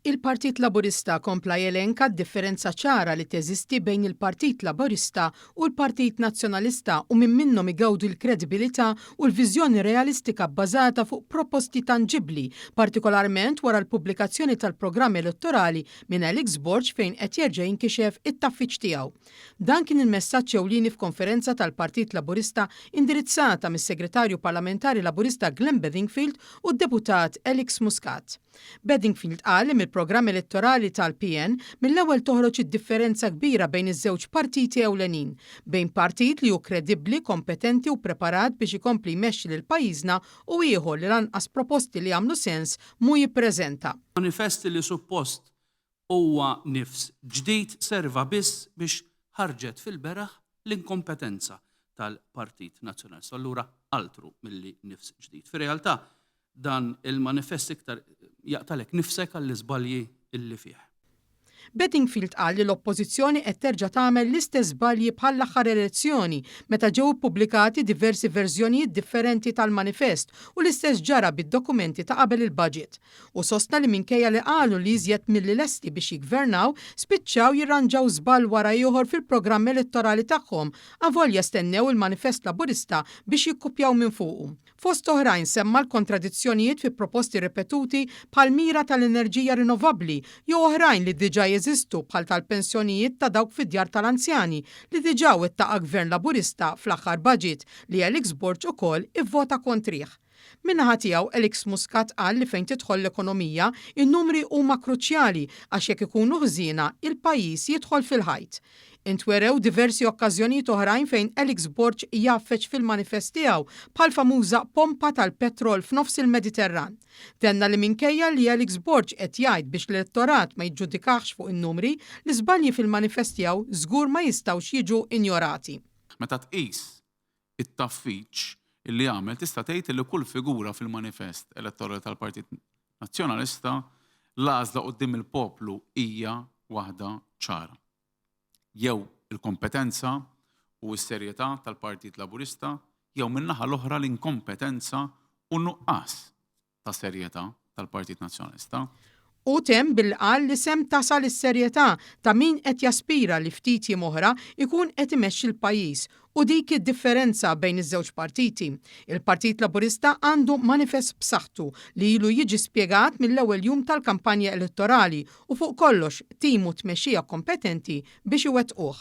Il-Partit Laburista kompla jelenka d-differenza ċara li teżisti bejn il-Partit Laburista u l-Partit Nazzjonalista u min minnhom igawdi l-kredibilità u l-viżjoni realistika bbażata fuq proposti tanġibbli, partikolarment wara l-pubblikazzjoni tal-programm elettorali minn Alex Borg fejn qed jerġa' jinkixef it-tgħaffiġ tiegħu. Dan kien il-messaġġ ewlieni f'konferenza tal-Partit Laburista indirizzata mis-Segretarju Parlamentari Laburista Glenn Bedingfield u d-Deputat Alex Muscat. Bedingfield qal li mill-programm elettorali tal-PN mill-ewwel toħroġ id-differenza kbira bejn iż-żewġ partiti ewlenin, bejn partit li hu kredibbli, kompetenti u preparat biex ikompli jmexxi lil pajjiżna u ieħor li lanqas proposti li jagħmlu sens mhu jippreżenta. Manifest li suppost huwa nifs ġdid serva biss biex ħarġet fil-beraħ l-inkompetenza tal-Partit Nazzjonalista. Allura altru milli nifs ġdid. Fir-realtà dan il-manifest iktar jaqtalek nifsek għall-iżbalji illi fih. Bedingfield qal li l-Oppożizzjoni qed terġa' tagħmel l-istess żbalji bħall-aħħar elezzjoni meta ġew ippubblikati diversi verżjonijiet differenti tal-manifest u l-istess ġara bid-dokumenti ta' qabel il-budget. Hu sostna li minkejja li qalu li iżjed milli lesti biex jiggvernaw, spiċċaw jirranġaw żball wara ieħor fil-programm elettorali tagħhom avolja stennew il-manifest Laburista biex jikkupjaw minn fuqu. Fost oħrajn semma l-kontradizzjonijiet fi proposti ripetuti bħall-mira tal-enerġija rinnovabbli jew oħrajn li diġà jeżistu bħal tal-pensjonijiet ta' dawk fid-djar tal-anzjani li diġà wettaqha Gvern Laburista fl-aħħar budget li Alex Borg ukoll ivvota kontrih. Min-naħa tiegħu Alex Muscat qal li fejn tidħol l-ekonomija, in-numri huma kruċjali għax jekk ikunu ħżiena, il-pajjiż jidħol fil-ħajt. Intwerew diversi okkażjonijiet oħrajn fejn Alex Borg jgħaffeġ fil-manifest tiegħu bħall-famuża pompa tal-petrol f'nofs il-Mediterran. Tenna li minkejja li Alex Borg qed jgħid biex l-elettorat ma jiġġudikahx fuq in-numri, l-iżbalji fil-manifest tiegħu żgur ma jistgħux jiġu injorati. Meta tqis it-tgħaffiġ li għamel tista' tgħid li kull figura fil-manifest elettorali tal-Partit Nazzjonalista l-għażla quddiem il-poplu hija waħda ċara. Jew il-kompetenza u s-serjetà tal-Partit Laburista jew min-naħa l-oħra l-inkompetenza u nuqqas ta' serjetà tal-Partit Nazzjonalista. Hu temm billi qal li sehem tasal is-serjetà ta' min qed jaspira li ftit jiem oħra jkun qed imexxi l-pajjiż u dik hi d-differenza bejn iż-żewġ partiti. Il-Partit Laburista għandu manifest b'saħħtu li ilu jiġi spjegat mill-ewwel jum tal-kampanja elettorali u fuq kollox tim u tmexxija kompetenti biex iwettquh.